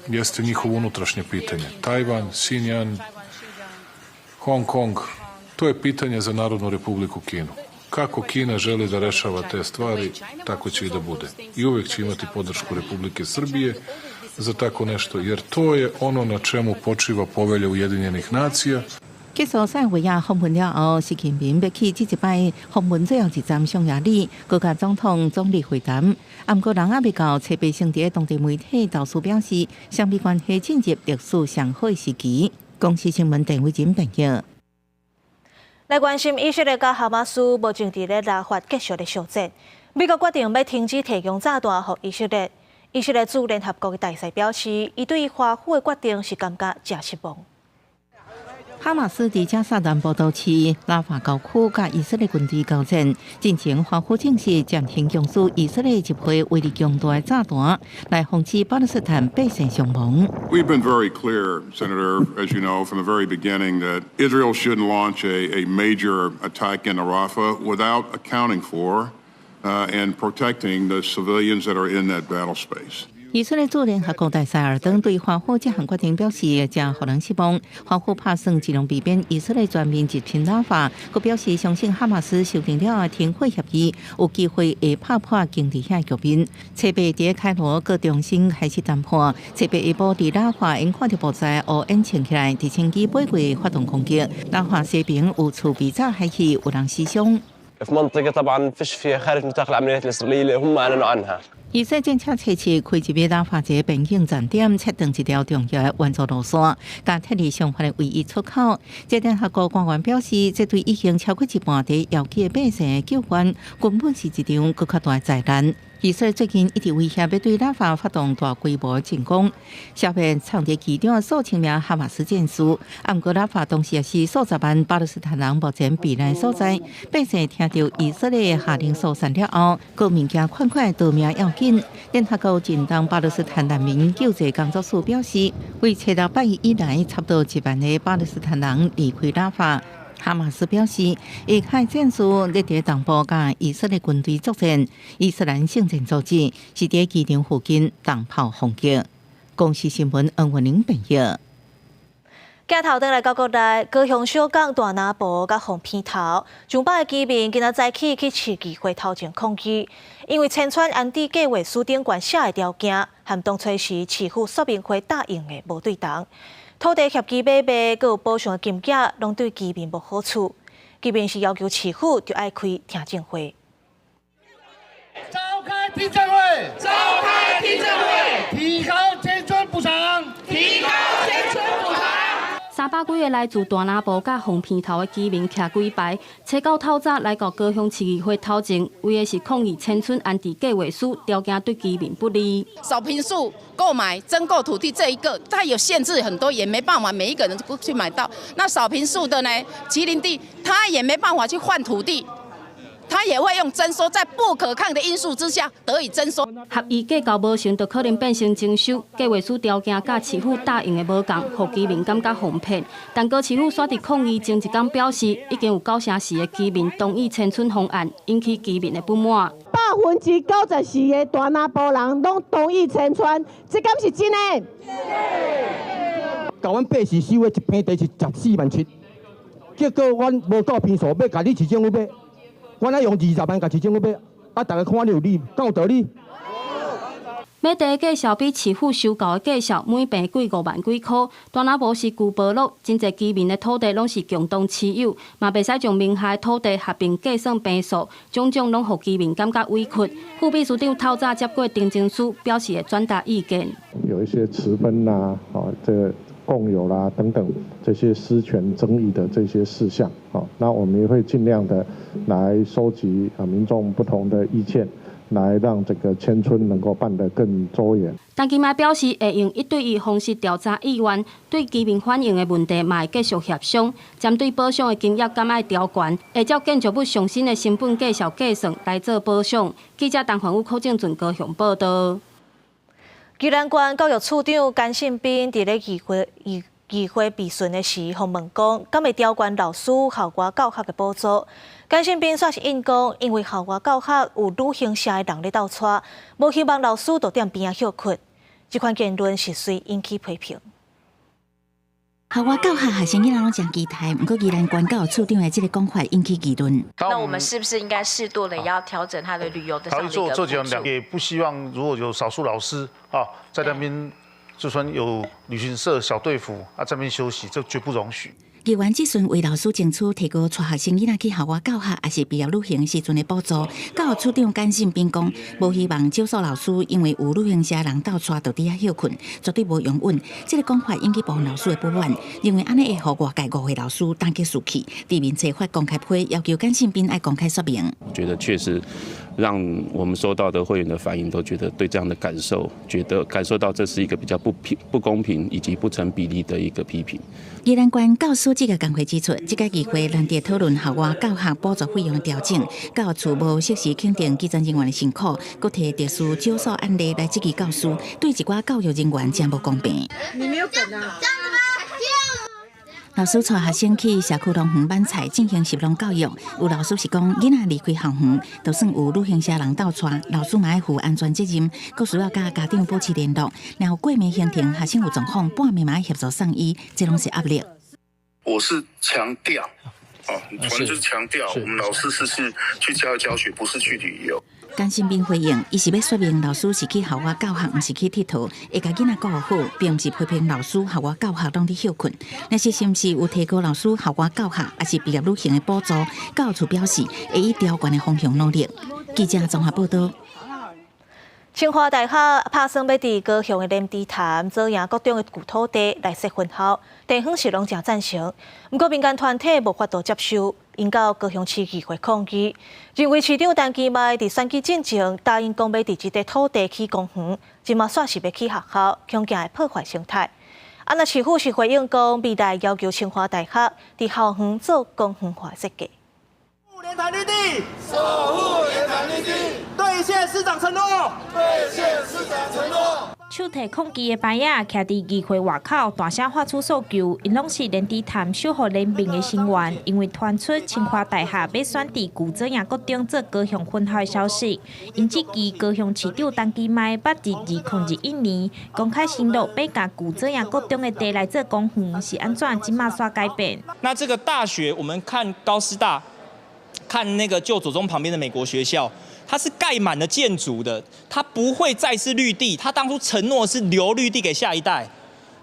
jeste njihovo unutrašnje pitanje. Tajvan, Xinjiang, Hong Kong, to je pitanje za Narodnu Republiku Kinu. Kako Kina želi da rešava te stvari, tako će i da bude. I uvek će imati podršku Republike Srbije za tako nešto, jer to je ono na čemu počiva povelja Ujedinjenih nacija. 結束塞爾維亞訪問了後，習近平欲去這一擺訪問最後一站匈牙利，閣佮總統總理會談。毋過人猶未到，冊閉性佇當地媒體投訴表示，雙邊關係進入歷史上好時期。公視新聞鄧偉仁編譯。來關心以色列佮哈馬斯目前佇咧拉法繼續咧相戰。美國決定欲停止提供炸彈予以色列。以色列駐聯合國的大使表示，伊對華府的決定是感覺誠失望。哈馬斯佇加薩南部都市拉法郊區佮以色列軍隊交戰，進前華府證實暫停供輸以色列一批威力強大的炸彈，來防止巴勒斯坦百姓傷亡。 We've been very clear, Senator, as you know, from the very beginning, that Israel shouldn't launch a major attack in Rafah without accounting for and protecting the civilians that are in that battle space. 以色列駐聯合國大使爾登對華府這項決定表示，誠予人失望。華府拍算盡量避免以色列全面入侵拉法，閣表示相信哈馬斯修訂了停火協議，有機會會拍破堅持遐局面。冊八佇開羅閣重新開始談判，冊八下晡佇拉法𪜶看著部在烏煙衝起來，直升機飛過發動攻擊，拉法西邊有厝被炸海去，有人死傷。 في منطقة طبعا فيش فيها خارج نطاق العمليات الإسرائيلية اللي هم أعلنوا عنها。以色列戰車測試開入拉法一個邊境站點，切斷一條重要的援助路線，佮撤離上方的唯一出口。這聯合國官員表示，這對已經超過一半佇遙期的百姓的救援，根本是一場閣較大的災難。以色列最近一直威脅欲對拉法發動大規模進攻，消滅藏佇其中的數千名哈馬斯戰士。毋過拉法同時也是數十萬巴勒斯坦人目前避難所在。百姓聽著以色列下令疏散了後，閣物件款款逃命要緊。聯合國近東巴勒斯坦難民救濟工作處表示，為七六拜一以來，差不多1萬个巴勒斯坦人離開拉法。哈馬斯表示，伊派戰士咧佇東部佮以色列軍隊作戰，伊斯蘭聖戰組織是佇機場附近重炮攻擊。公視新聞恩文玲編譯。鏡頭轉來到國內，高雄小港大南部佮鳳鼻頭，上百个居民今仔早起去市議會頭前抗議，因為遷村安置計劃書頂懸寫的條件，和當初時市府說明會答應的無對同。土地協議買賣，閣有補償的金額，攏對居民無好處。居民是要求市府著愛開聽證會。召開聽證會！召開聽證會！提高遷村補償！提高遷村補償！ 300幾个來自大南部佮鳳鼻頭的居民徛幾排，初九透早來到高雄市議會頭前，為的是抗議遷村安置計劃書條件對居民不利。少坪數購買徵購土地這一個，它有限制很多，也沒辦法每一個人都去買到。那少坪數的呢，畸零地，他也沒辦法去換土地。他也會用徵收，在不可抗的因素之下得以徵收。合議計較無成，就可能變成徵收。計劃書條件佮市府答應的無仝，予居民感覺予騙。但高市府煞佇抗議前一工表示，已經有94%的居民同意遷村方案，引起居民的不滿。94%的大南部人攏同意遷村，這敢是真的？共阮百姓收的一坪地是14萬7，結果阮無夠坪數，欲共你市政府買。阮愛用20萬共市政府買，啊，逐家看你有理，敢有道理？買地價數比市府收購的價數每坪貴5萬幾箍。大若無是舊部落，真濟居民的土地攏是共同持有，嘛袂使將名下的土地合併計算坪數，種種攏予居民感覺委屈。副秘書長透早接過陳情書，表示會轉達意見。有一些持分啦，啊，這個共有啦等等這些私權爭議的這些事項，啊，那我們也會盡量的來收集啊民眾不同的意見。來讓這個遷村能夠辦得更周延。陳其邁表示，會用一對一方式調查意願，對居民反映的問題嘛會繼續協商。針對補償的金額，敢愛調懸，會照建築物上新的成本價數計算來做補償。記者陳環宇、柯正俊高雄報道。宜蘭縣教育處長甘信斌佇咧議會備詢的時，予問講，敢會調懸老師校外教學的補助？甘信斌煞是應講，因為校外教學有旅行社的人咧鬥帶，無希望老師就踮邊仔歇睏。這款言論是隨引起批評。校外教學學生囡仔攏誠期待，毋過宜蘭縣教育處長的這個講法引起議論。那我們是不是應該適度的要調整他的旅遊的上的一個做這兩也不希望如果有少數老師啊在那邊，就算有旅行社小隊輔啊在那邊休息，這絕不容許。議員質詢為老師爭取提高帶學生囡仔去校外教學，抑是畢業旅行時陣的補助。教育處長甘信斌講，無希望少數老師因為有旅行社人鬥帶，就佇遐歇睏，絕對無容忍。這個講法引起部分老師的不滿，認為按呢會予外界誤會老師打擊士氣。佇面冊發公開批，要求甘信斌愛公開說明。我覺得確實讓我們收到的會員的反應，都覺得對這樣的感受，覺得感受到這是一個比較不平、不公平以及不成比例的一個批評。宜蘭縣教師資格工會指出，這屆議會難得討論校外教學補助費用的調整，教育處無適時肯定基層人員的辛苦，閣提特殊少數案例來質疑教師，對一寡教育人員誠無公平。你沒有梗啊？老師帶學生去社區農園買菜進行食農教育，有老師是講，囡仔離開校園，就算有旅行社人鬥帶，老師嘛愛負安全責任，閣需要佮家長保持聯絡。然後過暝行程，學生有狀況，半暝嘛愛協助送醫，這攏是壓力。我是強調，哦，反正就是強調，我們老師是去教育教學，不是去旅遊。甘信斌回應，伊是欲說明老師是去校外教學，毋是去𨑨迌，會共囡仔顧好，並毋是批評老師校外教學攏佇歇睏。若是是毋是有提高老師校外教學，抑是畢業旅行的補助？教育處表示會以調懸的方向努力。記者綜合報道。清華大學拍算欲佇高雄的蓮池潭、左營國中的舊土地來設分校，地方是攏誠贊成。毋過民間團體無法度接受，𪜶到高雄市議會抗議，認為市長陳其邁佇選舉進前答應講欲佇這塊土地起公園，這馬煞是欲起學校，恐驚會破壞生態。啊，若市府是回應講，未來要求清華大學佇校園做公園化設計。蓮潭綠地，守護蓮潭綠地，兌現市長承諾，兌現市長承諾。手提抗議的牌仔，徛佇議會外口，大聲發出訴求。𪜶攏是蓮池潭守護聯盟的成員，因為傳出清華大學欲選佇舊左營國中做高雄分校的消息，𪜶質疑高雄市長陳其邁捌佇2021年公開承諾欲共舊左營國中的地來做公園，是按怎這馬煞改變？那這個大學，我們看高師大。看那個舊左中旁邊的美國學校，它是蓋滿了建築的，它不會再是綠地。它當初承諾是留綠地給下一代，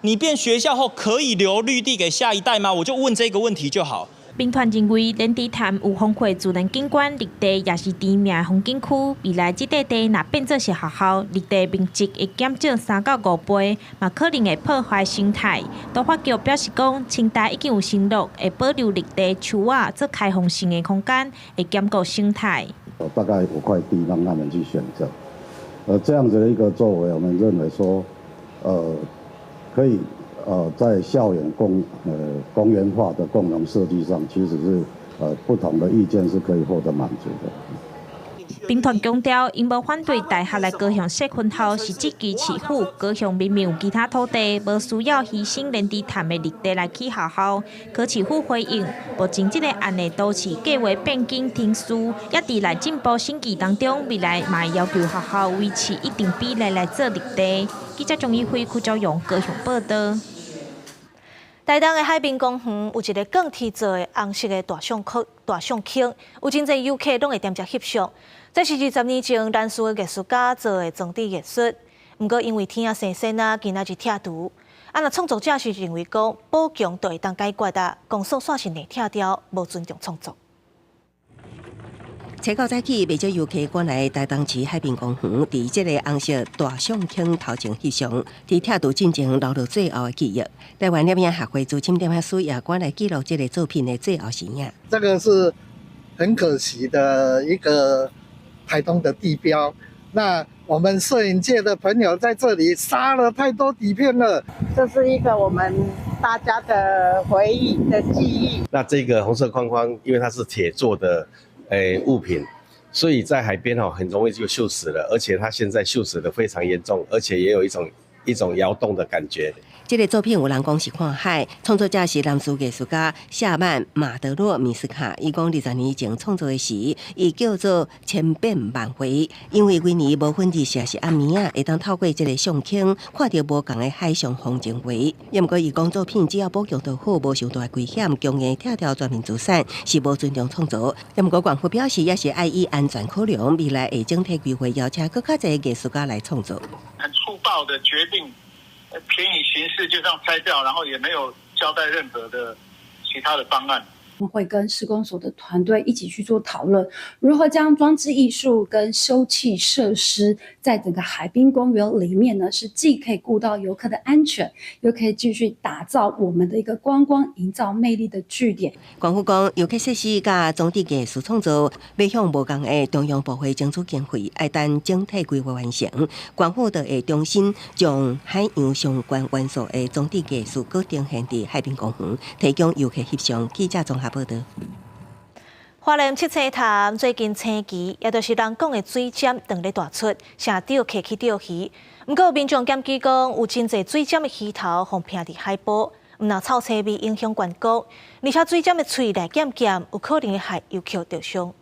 你變學校後可以留綠地給下一代嗎？我就問這個問題就好。民團認為，蓮池潭有豐富自然景觀，綠地也是著名風景區。未來這塊地若變做是學校，綠地面積會減少3到5倍，嘛可能會破壞生態。都發局表示講，清大已經有承諾，會保留綠地樹仔做開放性的空間，會兼顧生態。大概5塊地讓他們去選擇，而這樣子的一個作為，我們認為說，可以。在校園公園化的共同設計上，其實是不同的意見是可以獲得滿足的。民團強調，𪜶無反對大學來高雄設分校，是質疑市府高雄明明有其他土地，無需要犧牲蓮池潭的綠地來起學校。可市府回應，目前這个案的都市計畫變更程序，也佇內政部審議當中，未來嘛會要求學校維持一定比例來做綠地。記者鍾一輝、柯昭勇高雄報道。台東的海濱公園有一个鋼鐵做的紅色的大象坑，大象坑，有真濟遊客攏會踮遮翕相。這是20年前蘭嶼的藝術家做的裝置藝術，毋過因為天仔生鉎啊，今仔日拆除。啊，若創作者是認為講補強就會當解決啊，公所煞是硬拆掉，無尊重創作。初九早起，袂少遊客趕來台東市海濱公園，佇這個紅色大象坑頭前翕相，佇拆除進前留落最後的記憶。台灣攝影學會資深攝影師也趕來記錄這個作品的最後身影。這個是很可惜的一個台東的地標。那我們攝影界的朋友在這裡殺了太多底片了。這是一個我們大家的回憶的記憶。那這個紅色框框，因為它是鐵做的物品，所以在海邊哦，很容易就鏽蝕了，而且它現在鏽蝕得非常嚴重，而且也有一種搖動的感覺。這個作品有人講是看海，創作者是蘭嶼藝術家夏曼馬德洛米斯卡。伊講20年前創作的時，伊叫做千變萬化，因為每年無分日時抑是暗暝仔，會當透過這個相框看著無仝的海上風景畫。毋過伊講作品只要補強就好，無傷大危險，強硬拆掉全面資產是無尊重創作。毋過縣府表示，也是愛以安全考量，未來會整體規劃邀請閣較濟藝術家來創作。很粗暴的決定。便宜行事就這樣拆掉，然後也沒有交代任何的其他的方案。我們會跟施工所的團隊一起去做討論，如何將裝置藝術跟休憩設施在整個海濱公園裡面呢，是既可以顧到遊客的安全，又可以繼續打造我們的一個觀光營造魅力的據點。縣府講，遊客設施佮裝置藝術創作，欲向無仝的中央部會爭取經費，愛等整體規劃完成，縣府就會重新將海洋相關元素的裝置藝術閣呈現佇海濱公園，提供遊客翕相。記者綜合報導。花蓮七星潭最近青鰭，也就是人講的水針，當咧大出，成釣客去釣魚。毋過民眾檢舉講，有真濟水針的魚頭予拚佇海埔，毋但臭腥味影響觀光，而且水針的喙內劍劍，有可能會害遊客著傷。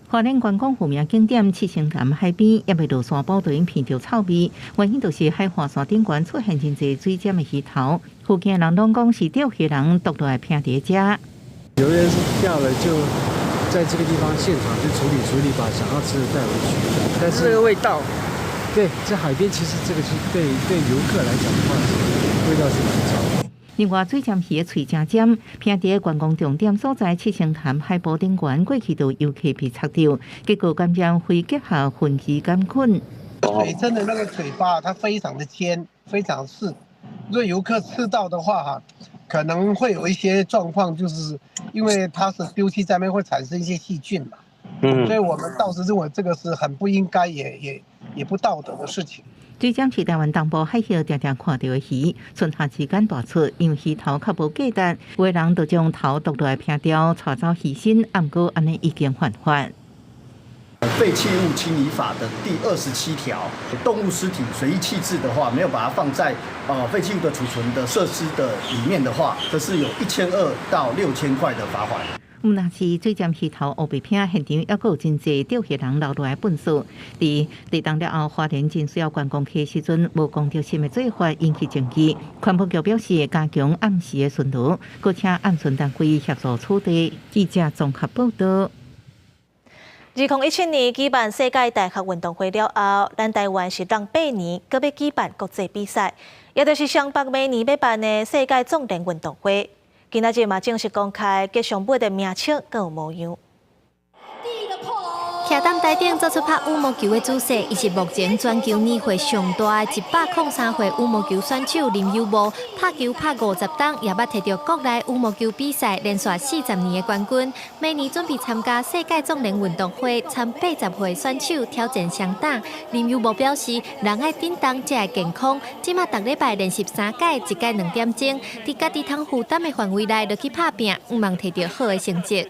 花蓮觀光著名景點七星潭海邊，猶未落山埔就已經鼻著臭味，原因就是海岸線頂懸出現真濟水針的魚頭。附近的人攏講是釣魚人毒落來拚佇遮。有人是釣了，就在這個地方現場就處理處理，把想要吃的帶回去。但是這個味道，對，在海邊其實這個是對遊客來講的話，是味道是蠻糟。另外，水針魚的喙誠尖，拚佇觀光重點所在七星潭海埔頂懸，過去就遊客被插著，結果感染肺結核、分歧桿菌。水蛏的那個嘴巴，它非常的尖，非常刺。如果遊客吃到的話，哈，可能會有一些狀況，就是因為它是丟棄在那邊，會產生一些細菌嘛。所以我們倒是認為這個是很不應該，也不道德的事情。水針是台灣東部海域常常看著的魚，春夏之間大出，因為魚頭較無價值，有的人就將頭剁落來拚掉，帶走魚身，毋過按呢已經犯法。廢棄物清理法的第27條，動物屍體隨意棄置的話，沒有把它放在廢棄物的儲存的設施的裡面的話，這是有1200到6000塊的罰款。毋但是水針魚頭烏白拚，現場猶閣有真濟釣魚人留落來糞埽。佇地動了後，花蓮真需要觀光客時陣，無公德心的做法引起爭議。環保局表示加強暗時的巡邏，閣請岸巡單位協助處理。記者綜合報導。2017年舉辦世界大學運動會了後，咱台灣是隔8年閣欲舉辦國際比賽，也就是雙北明年欲辦的世界壯年運動會。今仔日嘛正式公開吉祥物的名稱閣有模樣。徛擔台頂做出拍羽毛球的姿勢，伊是目前全球年歲上大的103歲羽毛球選手林有模，拍球拍50冬，也捌提著國內羽毛球比賽連續40年的冠軍。明年準備參加世界壯年運動會，參80歲選手挑戰雙打。林有模表示，人愛振動才會健康。這馬逐禮拜練習三擺，一擺2點鐘，佇家己通負擔的範圍內，就去拍拚，向望提著好的成績。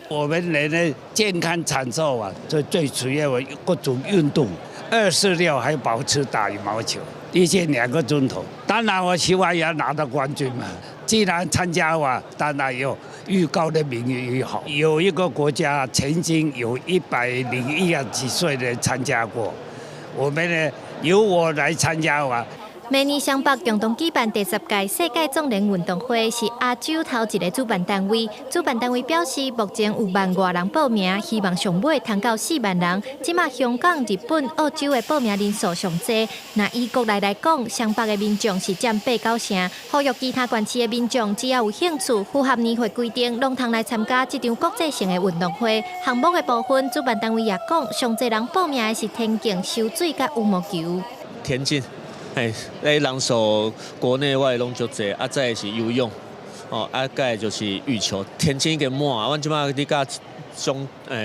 我們人的健康長壽啊，最最主要的各種運動，2、4、6還保持打羽毛球，一天2個鐘頭。當然，我希望要拿到冠軍嘛。既然參加完，當然有越高的名譽越好。有一個國家曾經有101幾歲的參加過，我們呢由我來參加完。明年雙北共同舉辦第10屆世界壯年運動會，是亞洲頭一個主辦單位。主辦單位表示，目前有萬外人報名，希望上尾通到4萬人。這馬香港、日本、澳洲的報名人數上濟。若以國內來講，雙北的民眾是佔八九成。呼籲其他縣市的民眾，只要有興趣、符合年歲規定，攏通來參加這場國際性的運動會。項目的部分，主辦單位也講，上濟人報名的是田徑、游水佮羽毛球。田徑。嘿，咧人數國內外攏足濟，啊，再是游泳，哦，啊，再就是羽球，田徑已經滿啊。阮這擺你佮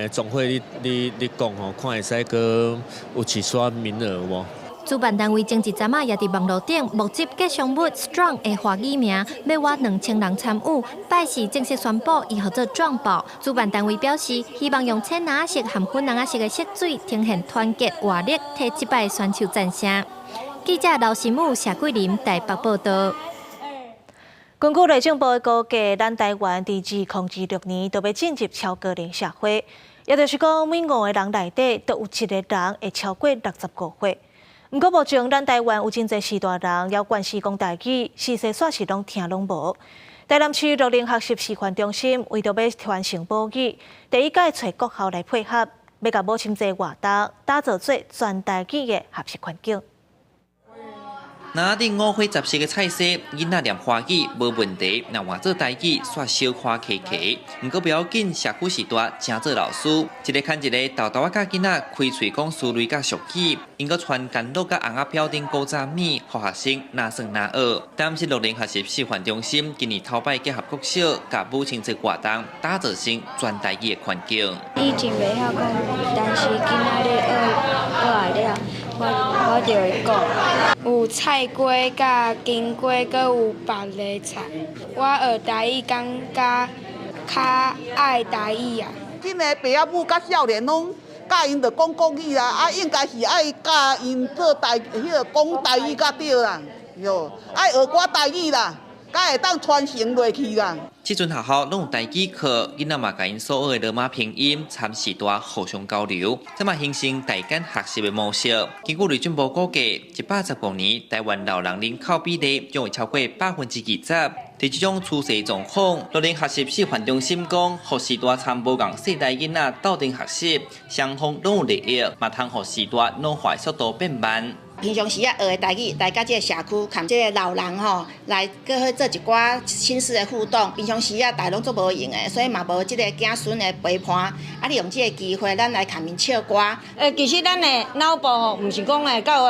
總會你講吼，看會使閣有一撮名額無？主辦單位前一陣仔也佇網路頂募集吉祥物 Strong 的華語名，欲倚2000人參與。拜四正式宣布，伊號做壯寶。主辦單位表示，希望用淺藍色和粉紅色的色水，呈現團結活力，替這擺選手讚聲。記者劉新武、謝桂林台北報道。根據內政部的估計，咱台灣佇2026年就欲進入超高齡社會，也就是講，每五個人內底都有一個人會超過65歲。毋過目前，咱台灣有真濟序大人猶慣勢講台語，實際煞是攏聽攏無。台南市樂齡學習示範中心為著欲傳承母語，第一屆揣國校來配合，欲共母親節活動打造做全台語的學習環境。籃仔頂五花雜色的菜色，囡仔念華語無問題，若換做台語，煞小可卡卡。毋過不要緊，社區序大，誠做老師，一个牽一个，沓沓仔教囡仔開喙講思類佮俗語，𪜶閣傳干樂佮尪仔票頂古早物，予學生若耍若學。台南市樂齡學習示範中心今年頭擺結合國小，佮母親節活動，打造成全台語的環境。以前袂曉講，但是今仔日學學來了，我就會講。有菜瓜、佮金瓜，閣有別个菜。我學台語，感覺較愛台語啊。這个爸仔母佮少年攏教𪜶著講國語啦，啊，應該是愛教𪜶做台，彼个講台語才對啦，喲，愛學寡台語啦，才會當傳承落去啦。這陣學校攏有台語課，囡仔嘛共𪜶所學的羅馬拼音參序大互相交流，這嘛形成台間學習的模式。根據內政部估計，115年台灣老人人口比例將會超過20%。佇這種趨勢狀況，樂齡學習示範中心講，予序大參無仝世代囡仔鬥陣學習，雙方攏有利益，嘛通予序大老化速度變慢。平常時啊學的台語，來佮這个社區，佮這个老人吼，來閣好做一寡親師的互動。平常時啊，大家攏足無閒的，所以嘛無這个子孫的陪伴。啊，利用這个機會，咱來共𪜶唱歌。其實咱的腦部吼，毋是講會到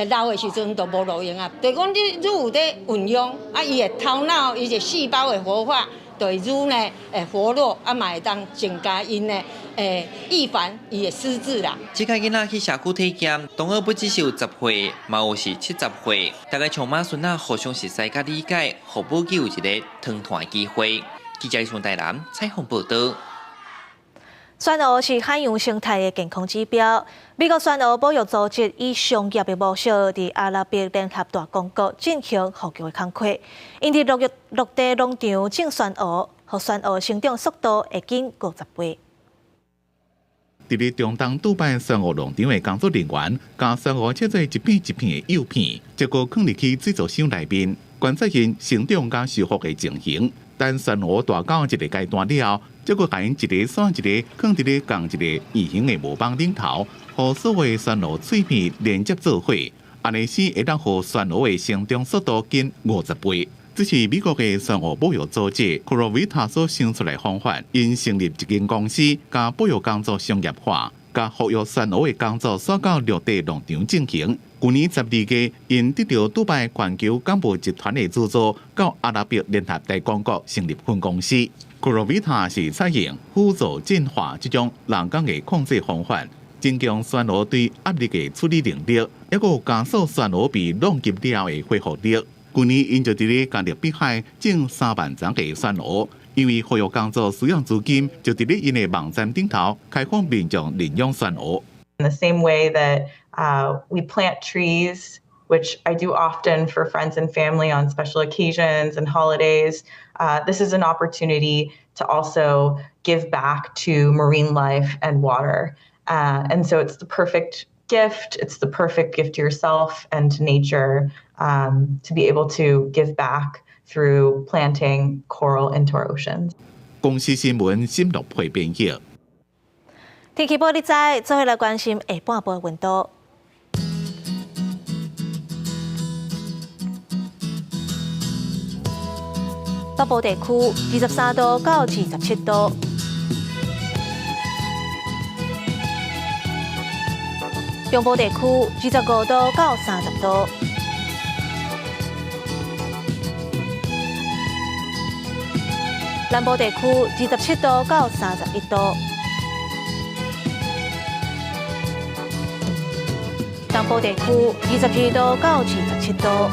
老的時陣就無路用啊。就是講你愈有咧運用，啊，伊的頭腦，伊的細胞會活化，就會愈呢會活絡，啊嘛會當增加𪜶的預防伊的失智啦。這屆囡仔去社區體驗，同學不只是有10歲，嘛有是70歲，大家從媽孫仔互相熟似佮理解，予母語有一个傳傳的機會。記者從台南採訪報道。珊瑚是海洋生態的健康指標。美國珊瑚保育組織以商業的模式，佇阿拉伯聯合大公國進行復育的工課。𪜶佇陸地農場種珊瑚，予珊瑚成長速度會緊50倍。佇咧中東杜拜珊瑚農場的工作人員，將珊瑚切做一片一片的幼片，結果囥入去水族箱內面，觀察𪜶成長佮修復的情形。等珊瑚大到一个階段了後，才閣共𪜶一个紲一个，囥佇咧仝一个圓形的模板頂頭，予所有珊瑚碎片連接做伙，按呢先會當予珊瑚的成長速度緊50倍。這是美國的珊瑚保育組織 Coral 所想出來方法，𪜶成立一間公司，將保育工作商業化，將復育珊瑚的工作徙到陸地農場進行。舊年12月，𪜶得著杜拜環球港務集團的資助，到阿拉伯聯合大公國成立分公司。Coral 是採用輔助進化這種人工的控制方法，增強珊瑚對壓力的處理能力，抑閣有加速珊瑚被浪擊了後的恢復力。舊年，𪜶就佇咧加勒比海種3萬叢的珊瑚，因為復育工作需要資金，就佇咧𪜶的網站頂頭開放民眾認養珊瑚。 In the same way that we plant trees, which I do often for friends and family on special occasions and holidays, this is an opportunity to also give back to marine life and water. And so it's the perfect gift. It's the perfect gift to yourself and to nature to be able to give back through planting coral into our oceans. 公視新聞新樂配編譯。天氣報你知，做伙來關心下半晡溫度。北部地區23度到27度，中部地區25度到30度，南部地區27度到31度，東部地區22度到27度。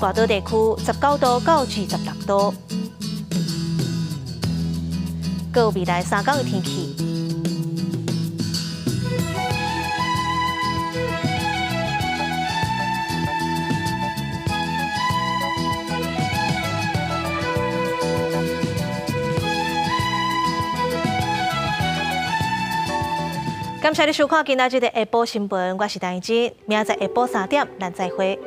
外島地區19度到26度，閣有未來3天的天氣。感謝你收看今仔日的下晡新聞，我是陳怡之，明仔載下晡3點，咱再會。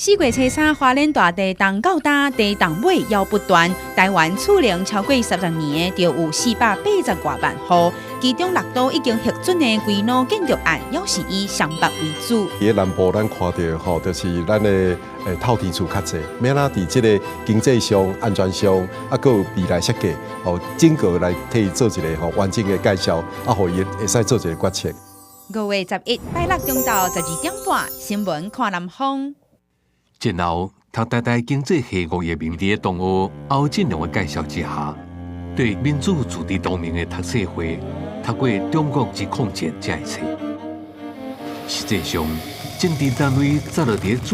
四月初三，花蓮大地動到今，地動尾猶不斷。台灣厝齡超過30年的，就有480外萬戶，其中六都已經核准的規模建築案，猶是以雙北為主。佇南部，咱看著吼，就是咱的透天厝較濟，欲按怎佇這个經濟上、安全上，啊，閣有未來設計，吼，整個來替伊做一个吼完整的介紹，啊，予伊會使做一个決策。5月11，拜六中晝12點半，新聞看南方。戰後，讀台大經濟系吳業明佇同學歐進龍的介紹之下，對民主自治同盟的讀冊會，讀過《中國之抗戰》這个冊。實際上，政治單位早就佇咧主